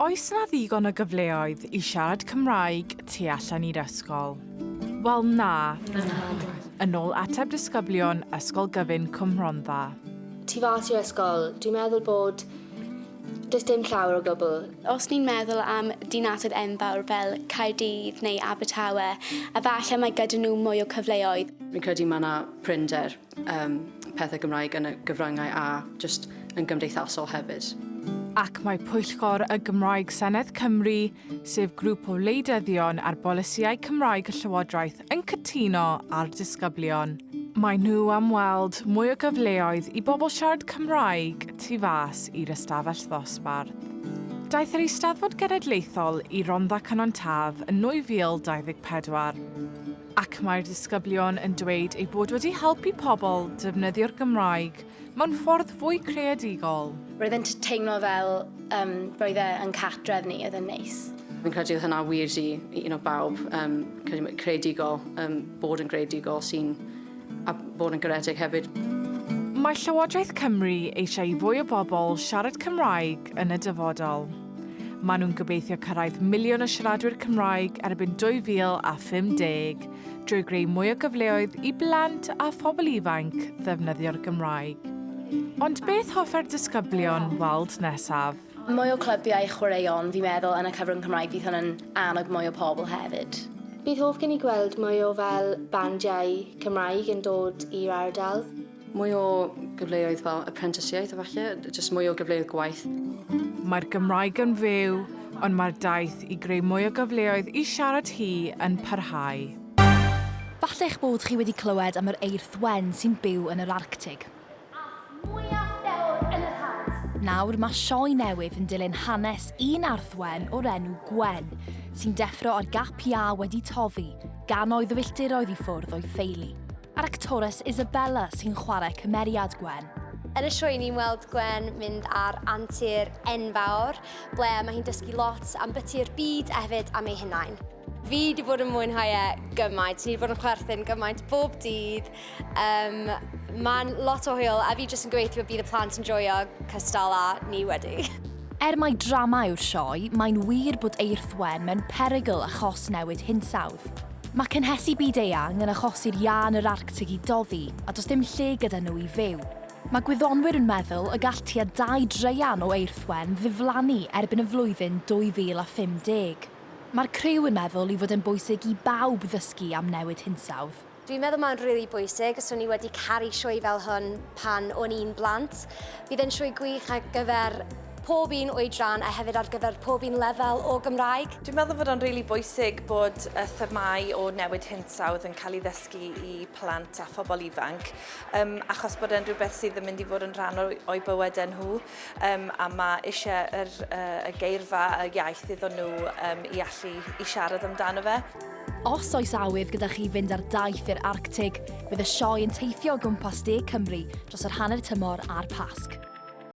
Oes 'na ddigon o gyfleoedd i siarad Cymraeg tu allan i'r ysgol? Wel, na. Yn ôl ateb disgyblion Ysgol Gyfun Cwm Rhondda. Tu fas i'r ysgol, dwi'n meddwl bod does dim llawer o gwbl. Os ni'n meddwl am dinasoedd enfawr fel Caerdydd neu Abertawe, efallai mae gyda nhw mwy o cyfleoedd. Fi'n credu mae 'na prinder um, pethau Gymraeg yn y gyfryngau a just yn gymdeithasol hefyd. Ac mae Pwyllgor y Gymraeg Senedd Cymru, sef grŵp o wleidyddion ar bolisïau Cymraeg y Llywodraeth, yn cytuno â'r disgyblion. Maen nhw am weld mwy o gyfleoedd i bobl siarad Cymraeg tu fas i'r ystafell ddosbarth. Daeth yr Eisteddfod Genedlaethol i Rondda Cynon Taf yn 2024, ac mae'r disgyblion yn dweud ei bod wedi helpu pobl defnyddio'r Gymraeg mewn ffordd fwy creadigol. Roedd e'n teimlo fel um, roedd e yn cartref ni, oedd e'n neis. Fi'n credu oedd hynna wir i, i un o bawb, um, creadigol, um, bod yn greadigol sy'n a bod yn garedig hefyd. Mae Llywodraeth Cymru eisiau i fwy o bobl siarad Cymraeg yn y dyfodol. Maen nhw'n gobeithio cyrraedd miliwn o siaradwyr Cymraeg erbyn 2050 drwy greu mwy o gyfleoedd i blant a phobl ifanc ddefnyddio'r Gymraeg. Ond beth hoffai'r disgyblion weld nesaf? Mwy o clybiau chwaraeon, fi'n meddwl, yn y cyfrwng Cymraeg, fydd hwn yn annog mwy o pobl hefyd. Bydd hoff gen i gweld mwy o fel bandiau Cymraeg yn dod i'r ardal. Mwy o gyfleoedd fel apprenticeiaeth efallai, jyst mwy o gyfleoedd gwaith. Mae'r Gymraeg yn fyw, ond mae'r daith i greu mwy o gyfleoedd i siarad hi yn parhau. Falle eich bod chi wedi clywed am yr eirth wen sy'n byw yn yr Arctig. Nawr mae sioe newydd yn dilyn hanes un arth wen o'r enw Gwen, sy'n deffro ar gap iâ wedi toddi, gannoedd o filltiroedd i ffwrdd o'i theulu. A'r actores Isabella sy'n chwarae cymeriad Gwen. Yn y sioe ni'n weld Gwen mynd ar antur enfawr, ble mae hi'n dysgu lot am byty'r byd a hefyd am ei hunain. Fi wedi bod yn mwynhau e gymaint, ni wedi bod yn chwerthin gymaint bob dydd. Um, Mae'n lot o hwyl a fi jyst yn gobeithio bydd y plant yn joio cystal â ni wedi. Er mai drama yw'r sioe, mae'n wir bod Eirth Wen mewn perygl achos newid hinsawdd. Mae cynhesu byd-eang yn achosi'r iâ yn yr Arctig i doddi, a does dim lle gyda nhw i fyw. Mae gwyddonwyr yn meddwl y gall tua dau draean o eirth wen ddiflannu erbyn y flwyddyn 2050. Mae'r criw yn meddwl ei fod e'n bwysig i bawb ddysgu am newid hinsawdd. Dwi'n meddwl mae'n rili bwysig, os o'n i wedi caru sioe fel hwn pan o'n i'n blant. Bydd e'n sioe gwych ar gyfer pob un oedran a hefyd ar gyfer pob un lefel o Gymraeg. Dwi'n meddwl fod o'n rili bwysig bod y themâu o newid hinsawdd yn cael ei ddysgu i plant a phobl ifanc, um, achos bod e'n rhywbeth sydd yn mynd i fod yn rhan o'u bywydau nhw, um, a mae eisiau yr, uh, y geirfa, y iaith iddyn nhw um, i allu i siarad amdano fe. Os oes awydd gyda chi fynd ar daith i'r Arctig, bydd y sioe yn teithio o gwmpas De Cymru dros yr hanner tymor a'r Pasg.